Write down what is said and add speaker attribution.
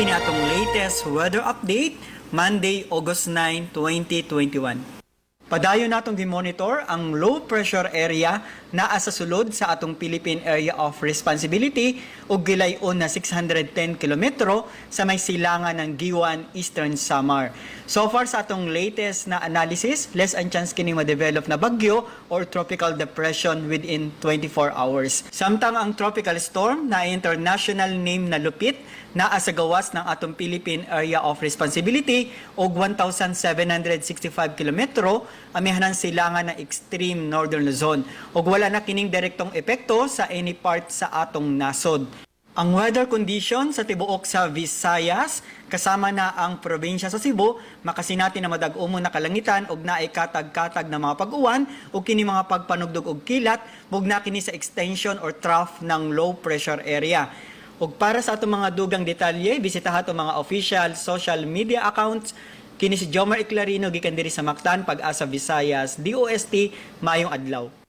Speaker 1: Kini atong latest weather update, Monday, August 9, 2021. Padayon natong gimonitor ang low pressure area naa sa sulod sa atong Philippine Area of Responsibility ug gilay-on na 610 kilometro sa may silangan ng Guiuan, Eastern Samar. So far sa atong latest na analysis, less ang chance kining ma-develop na bagyo or tropical depression within 24 hours. Samtang ang tropical storm na international name na Lupit naa sa gawas ng atong Philippine Area of Responsibility og 1,765 kilometro amihanan silangan ng extreme northern Luzon ug wala na kining direktong epekto sa any part sa atong nasod. Ang weather condition sa tibuok sa Visayas kasama na ang probinsya sa Cebu makasinati na madag-umon na kalangitan ug naay katag-katag na mga pag-uwan ug kini mga pagpanugdog og kilat mugna kini sa extension or trough ng low pressure area. Ug para sa atong mga dugang detalye, bisitaha atong mga official social media accounts. Kini si Jomar Eclarino gikan diri sa Mactan, Pag-asa Visayas, DOST, maayong adlaw.